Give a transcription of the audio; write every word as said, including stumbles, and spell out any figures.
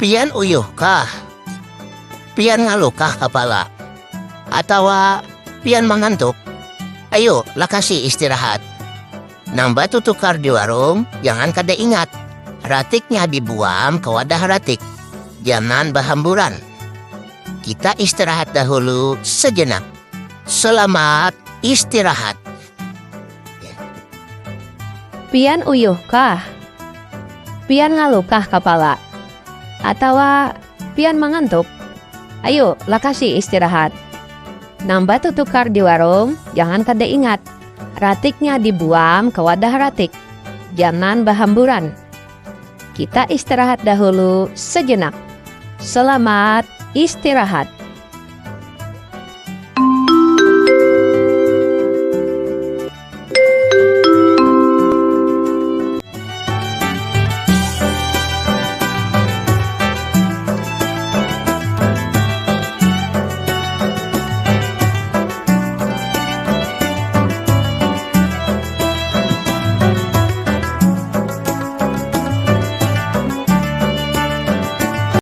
Pian uyuh kah? Pian ngaluh kah kapala? Atawa pian mangantuk? Ayo, lakasi istirahat. Nang batu tukar di warung, jangan kada ingat. Ratiknya dibuang ke wadah ratik. Jangan bahamburan. Kita istirahat dahulu sejenak. Selamat istirahat. Pian uyuh kah? Pian ngaluh kah kapala? Atawa pian mangantuk? Ayo, lakasi istirahat. Nang batu tukar di warung, jangan kada ingat. Ratiknya dibuang ke wadah ratik. Jangan bahamburan. Kita istirahat dahulu sejenak. Selamat istirahat.